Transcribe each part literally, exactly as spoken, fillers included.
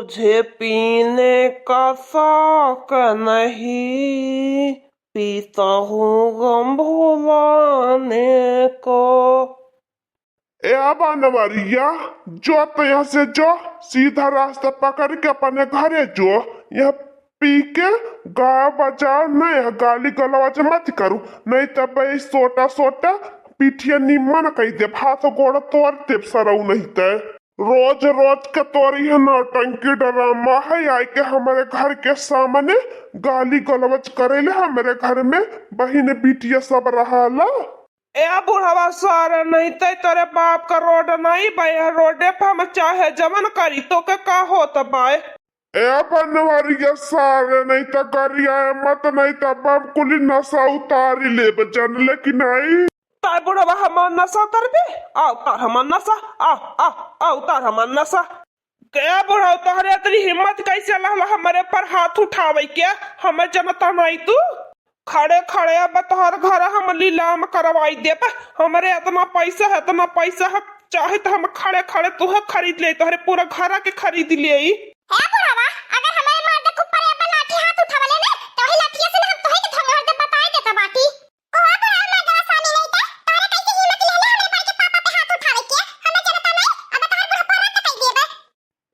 मुझे पीने का शौक नहीं, पीता हूँ गम भुलाने को। ए बनवरिया, जो तो यहाँ से जो, सीधा रास्ता पकड़ के अपने घरे जो। यहाँ पी के गाँव बजाओ न, यहाँ गाली गलौज मत करू, नहीं तब ई सोटा सोटा पिठिया निमन कइ देब, हाथ गोड़ तोड़ देब सरऊ नहीं ते। रोज रोज के तोरी है नौटंकी ड्रामा है, आइके हमरे घर के सामने गाली गलौज करेले। हमरे घर में बहिन बिटिया सब रहाला। ए बुढ़वा सारे, नहीं ते तोरे बाप का रोड नहीं बा, यह रोडे पे हम चाहे जवन करी, तोके का होत बाय? ए बनवरिया सारे, नहीं त गरियाए मत, नहीं त बम कुली नशा उतारी लेब, जानले कि नहीं? ताय बुढ़वा हमार नशा उतारबे? आ उतार हमार नशा, आ, आ, आ उतार हमार नशा। ए बुढ़ऊ, तोहरे इतनी हिम्मत कैसे लहला हमरे पर हाथ उठावे के? हमें जनता नहीं तू? खड़े खड़े अब तोहर घर हम लीलाम करवाई देब। हमरे इतना पैसा है, इतना पैसा है, चाहे तो हम खड़े खड़े तुहे खरीद ले, तोहरे पूरा घरा के खरीद ले। ए बुढ़वा, अगर हमरे मर्द के ऊपर अब लाठी हाथ उठावले ना, तो वही लाठिया से ना हम तोहे के धंगार दे, बताए देता बाटी। ओ बुढ़ा मर्दवा सानी नहीं ते, तोहरे कैसे हिम्मत लेले हमरे बड़के पापा पे हाथ उठावे के? हमें जनता नहीं, अब तोहर बुढ़ा पर रख कई देबे।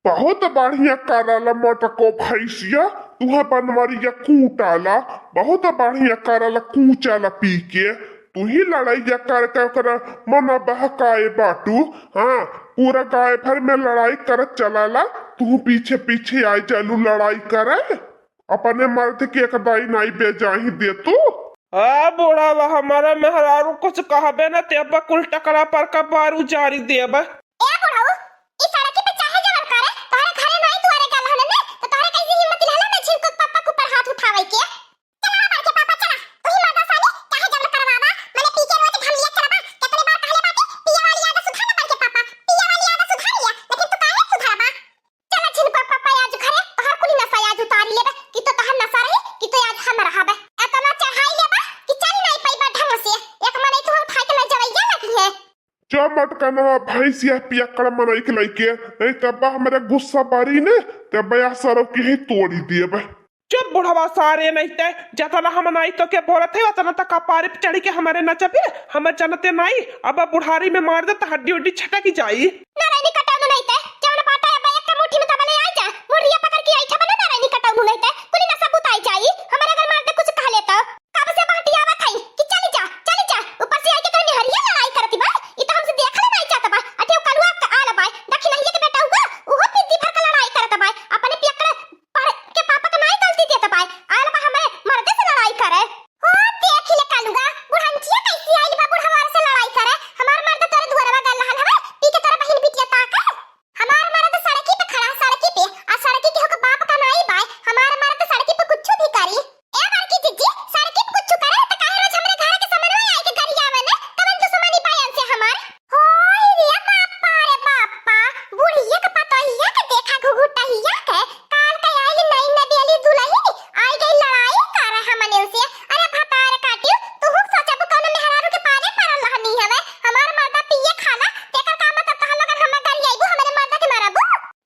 बहुत बढ़िया करला मोटको भैंसिया, तुहे बनवरिया कूटाला, बहुत बढ़िया करला कूचाला पी के। तू ही लड़ाइया करके ओकरा मन बहकाए बाटू। हाँ, पूरा गाँव भर में लड़ाई करत चलाला, तू पीछे पीछे आइ जालू लड़ाई करे। अपने मर्द के एक दाई नाई बेजाही दे तू। ए बुढ़वा, हमारा मेहरारू कुछ कहबे न, ते अब कुल टकरा पर का बारू जारी देब। ए बुढ़ऊ, ई सड़की पे चाहे जवन करे, तोहरे घरे नाई दुआरे गल हन ने, तो तोहरे कैसे हिम्मत लेला ना झिनको पापा के ऊपर हाथ उठावे के? चला बड़के पापा, चला, तू ही मर्दा सानी, चाहे जवन करवावा, मने पी के रोज ढंगिया चलावा, कितने बार कहले बाटी, पिए वाली आदत सुधार ना बड़के पापा, पिए वाली आदत सुधार लिया, लेकिन तू काहे सुधारबा? चला झिनको पापा आज घरे, तोहर कुली नशा आज उतारी लेबे, कि तो तोहर नशा रही, कि तो आज हम रहबे। एतना चढ़ाई लेबा कि चल नाई पइबा ढंग से, एक मनई तो उठाई के ले जवैया लगी है। जो मटकनवा भैंसिया पियक्कड़ मनई के लइके, नहीं तब हमरे गुस्सा बारी ने, तब या सरव के ही तोड़ी देबे। चुप बुढ़वा सारे, नहीं ते जतना हम नाई तो के बोलत है, उतना तक कपारे पे चढ़ी के हमरे नचबे। हम जनते नाई, अब बुढ़ारी में मार दे तो हड्डी उड्डी छटक जाई। नारायणी कटौनू नहीं ते, जौन बाटा अब एक मुट्ठी में तबले आई जा, मुड़िया पकड़ के आई छपना नारायणी कटौनू नहीं ते, कुली नशा बुताई जाई। हमरे अगर मर्द कुछ कह ले तो, कब से बहटियावत हई कि चली जा, चली जा, ऊपर से आई के तोर मेहरिया लड़ाई करती बा, ई तो हमसे देखल नाई जात बा। अठे कलुआ के आल बा, दखिनहिया के बेटा हुआ, उहो पिद्दी भर के लड़ाई करत बा, अपने पियक्कड़ पढ़ के पापा के नाई गलती देत बाय, आयल बा हमरे मर्दे से लड़ाई करे। हो देख ले कालूगा, बुढ़ंचिया कैसी आइल बा बुढ़वार से लड़ाई करे। हमार मर्द तोरे दुआरवा गल रहल हवे, पी के तोरे बहिन बिटिया ताके। हमार मर्द सड़की पे खड़ा, सड़की पे, आ सड़की के होके बाप का नाई बाय। हमार मर्द सड़की पे कुछ भी करी। ए बड़की जिज्जी, सड़की पे कुछ करे त काहे रोज हमरे घर के सामने आई के गरियावे ने? कवन दुश्मनी बाय से हमार? होय रे बापा रे बापा, बुढ़िया के पतोहिया के देखा घुघुटहिया के, काल के आइल नई नबेली दुलही, आई गई लड़ाई करे हमने उसे। अरे भतार काटियो, तुहू सोचबू कौनो मेहरारू के पाले पड़ल रहनी हवे, हमार मर्दा पिए खाला, तेकर का मतलब तहन लोगन हमें गरियाइबू, हमरे मर्दा के मारबू?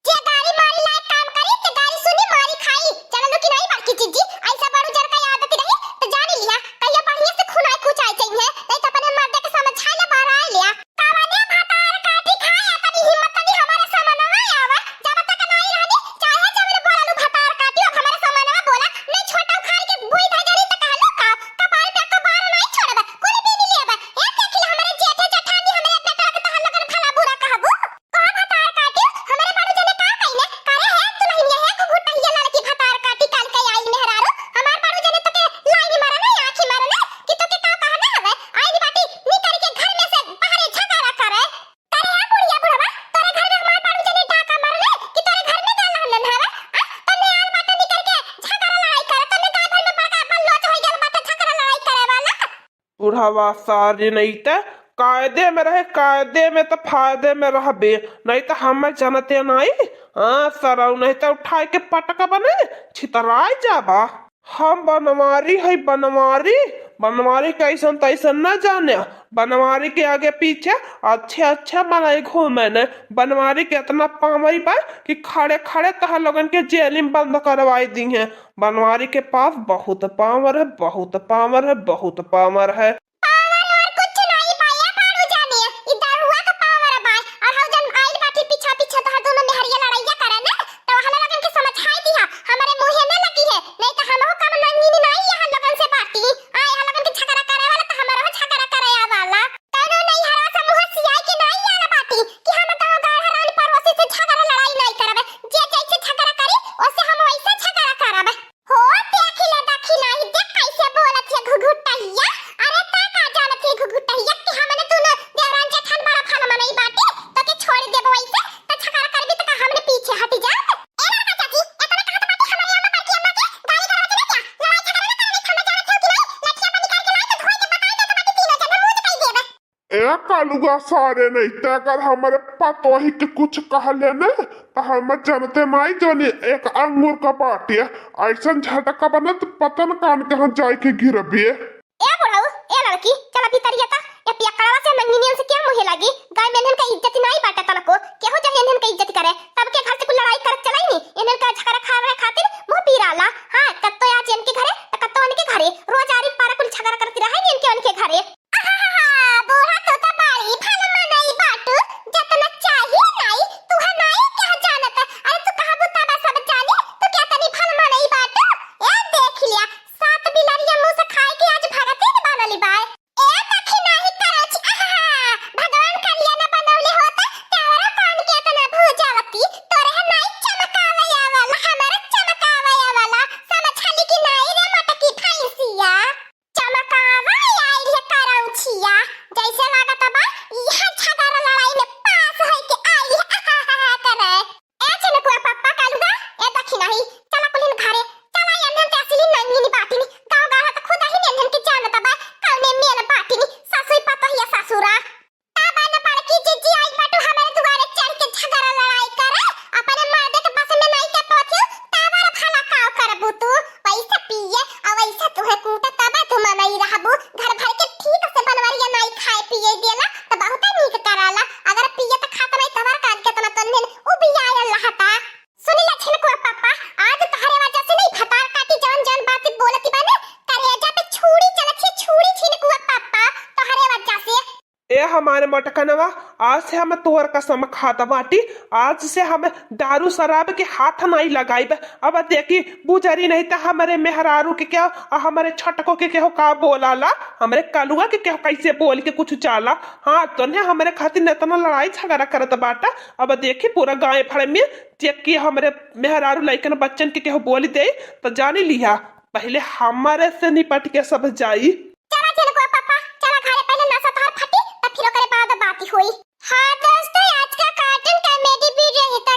जे गारी मारी लायक काम करी, ते गारी सुनी, मारी खाई। जानलू कि नहीं बड़की जिज्जी, ऐसा बड़ू जर का आदत रही, तो जान लिया, कहिया बढ़िया से खुनाई कुचाई चाहिए, नहीं तो अपने मर्दे के समझाई ले, बहराई लिया। कवने भतार काटी खाए, तनी हिम्मत तनी हमारे समनवा आवा, जब तक नाई रहनी, चाहे जब ले बोललू भतार काटी, अब हमारे समनवा बोला, नहीं छोटा उखाड़ के भूई धर देनी तो कहलू का, कपार पे कपार नहीं छोड़बे, कुल बीन लेबे। ए देख ले हमारे जेठे जेठानी हमारे अपने तरह के तहन लगन भला बुरा कहबू। का भतार काटी? हमरे बाबू जने का कइले? करे है, तू नहीं है, घुघुटहिया लड़की भतार काटी काल के आई मेहरारू। हमार बाबू जने तो के लाइन मारने, आँखी मारने, कि तो के का कहना हवे? आई बाटी, निकल के घर में से बाहरे झगड़ा करे। करे है बुढ़िया बुढ़वा, तोरे घर में हमार बाबू जने डाका मारने, कि तोरे घर में डाला हलन हवे? आ, तन्ने आल बाटे निकल के झगड़ा लड़ाई करे, तन्ने गाँव भर में बड़का बल्लोच होई गल बाटे झगड़ा लड़ाई करे वाला। बुढ़वा सारे नहीं त कायदे में रहे, कायदे में त फायदे में रहबे, नहीं त हम जनते नहीं। हाँ सरऊ, नहीं त उठाए के पटक बने, छितराए जाबा। हम बनवारी है, बनवारी। बनवारी के ऐसन तैसन न जाने। बनवारी के आगे पीछे अच्छे अच्छे मनई घूमे ने। बनवारी के इतना पावर बा कि खड़े खड़े तह लोगन के जेल में बंद करवाई दी है। बनवारी के पास बहुत पावर है, बहुत पावर है, बहुत पावर है। पावर और कुछ नहीं बा, ये बारू जाने, ई दरुआ का पावर बा। और हौ जन आइल बाटी पीछा पीछे तोहर दोनों मेहरिया लड़ाइया करे ने, तो वहाँ लोगन के समझाई दिया, हमारे मुँहे न लगी है, नहीं तो हमहू कम नंगी नहीं यहाँ लोगन से बाटी। आ यहाँ लोगन के झगड़ा करे वाला तो हमारा झगड़ा करे वाला। तैनो नहीं हरा से मुँह सियाई के नहीं आला बाटी कि हम तो गाढ़ रानी पड़ोसी से झगड़ा लड़ाई नहीं करबे, जे जैसे झगड़ा करी ओसे हम वैसे झगड़ा करबे। हो, देखी ले, देखी नाही, देख कैसे बोलत है घुघुटहिया। अरे, तै का जानत है घुघुटहिया कि हमने तू न देवरान जेठान बड़ा फल मनई बाटी, तो के छोड़ देबो ऐसे, तो झगड़ा करबी तो का हमने पीछे हट जाब? ए लड़का चाची, इतना कहत बाटी हमारी अम्मा बड़की अम्मा के गाली गलौज ना क्या? लड़ाई झगड़ा ना करने, हम जानत हो कि नहीं? लठिया पर निकाल के लाई तो धोई के बताई देत बाटी तीनों जन, मुँह कई देबे। ए कलुआ सारे नहीं, ते अगर हमरे पतोही के कुछ कहले न, त हम जनते नहीं जोनी एक अंगूर का बाटिया। ऐसन झटका बनत पतन कान के हम जाए के गिरबिए। ए बुढ़ऊ, ए लड़की, चला भीतरिया ता। ए पियक्कड़वा से नंगिनियन से क्या मुँहे लागी? गाय में इन्हन का इज्जत नहीं बाटे तनको। केहू जब इन्हन का इज्जत करे, तब के घर से कुल लड़ाई करत चलाई नी। इन्हन का झगड़ा खावे खातिर मुँह पीराला। हाँ, कत्तो आज इनके घरे, त कत्तो उनके घरे। रोज आरी पारा कुल झगड़ा करती रहे इनके उनके घरे। आहाहा, बूढ़ा तू तो बड़ी भल मनई बाटू, जतना चाही नाई, तुहे नाई कह जानत। अरे तू कहबू तब सब जानी, तू क्या तनी भल मनई बाटू? ए देख लिया, सात बिलरिया मुँह से खाए के आज भगती बनली बाय। ए देखी नाही करौची, आहाहा, भगवान करिया न बनौले होत, तेरा कान के इतना भूजावती, तोरे नाई चमकावे वाला, हमारे चमकावे वाला, समझली कि नाई रे मटकी भैंसिया। चमकावा आइल है करौछिया, जैसे लागत बा इहे झगड़ा लड़ाई में पास होइके आइल है, आहाहा करे। ए छिनकुआ पप्पा कालुआ, ए दखी नहीं, चला कुलिन घरे, चला एन्हन के असली नंगिनी बाटिनी, गाँव गाढ़ा त खुद ही एन्हन के जानत बा, कौने मेल बाटिनी, सासुई पतोहिया ससुरा। तब न बड़की जिज्जी आई बाटू हमरे दुआरे चढ़ के झगड़ा लड़ाई करे, अपने मर्दे के बस में नहीं के पहुँचू, तब और भला काव करबू तू, वैसे पिए और वैसे तुहे कूटे तब तू मनई रहबू, घर भर के ठीक से बनवरिया नहीं खाए पिए देला, त बहुत नीक कराला, अगर पिए त खात नहीं तोहर कान केतना तन्हन उबियायल रहता। सुनी ला छिनकुआ पापा, आज तोहरे वजह से नहीं भतार काटी जौन जौन बात बोलती बाने, करेजा पे छुरी चलत है, छुरी छिनकुआ पापा, तोहरे वजह से। ए हमारे मोटकनवा, आज से हम तोहर कसम खात बाटी, आज से हम दारू शराब के हाथ नहीं लगाइब। अब देखी बुजरी नहीं त हमरे मेहरारू के क्या, आ हमरे छटको के केहू का बोलाला, हमरे कलुआ के केहू कैसे बोल के कुछ चाला। हाँ, तोन्हे हमरे खातिर इतना लड़ाई झगड़ा करत बाटा। अब देखी पूरा गाँव भर में जे कि हमरे मेहरारू लइकन बच्चन के केहू बोली दे, त जानी लिहा, पहिले हमरे से निपट के सब जाई। चला झिनकुआ पापा, चला घरे, पहिले नशा तोहर फटी, तब फिर ओकरे बाद बाती होई। हाँ दोस्तों, आज का cartoon comedy video यहीं तक